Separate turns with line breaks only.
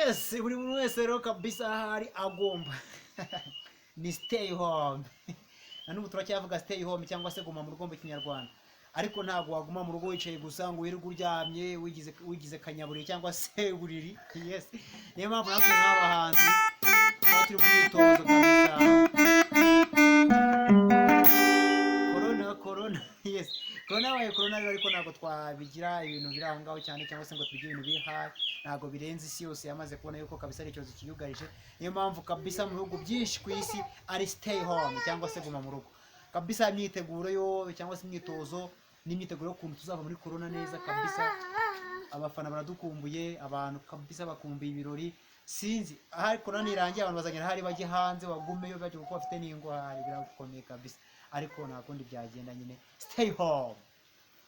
Yes, buri muntu wese rero kabisa ahari agomba ni stay home. Na n'ubu turacyavuga stay home cyangwa se guma mu rugo mu Kinyarwanda, ariko ntabwo waguma mu rugo wicaye gusa ngo wirirwe uryamye wigize kanyaburiri cyangwa se buriri. Yes, niyo mpamvu natwe nk'abahanzi tuba turi mu myitozo kabisa. Corona, corona, yes, corona yabaye corona rero, ariko ntabwo twabigira ibintu biri aho ngaho cyane cyangwa se ngo tubigire ibintu biri high. Ntabwo birenze, isi yose yamaze kubona yuko kabisa ari icyorezo kiyugarije. Niyo mpamvu kabisa mu bihugu byinshi ku isi ari stay home cyangwa se guma mu rugo kabisa. Imyiteguro yo cyangwa se imyitozo n'imyiteguro y'ukuntu tuzava muri corona neza kabisa. Abafana baradukumbuye, abantu kabisa bakumbuye ibirori. Sinzi ahari corona nirangiye abantu bazagera ahari bajye hanze bagumeyo bajye kuko bafite n'ingwara. Birakomeye kabisa, ariko nta kundi byagenda nyine, stay home.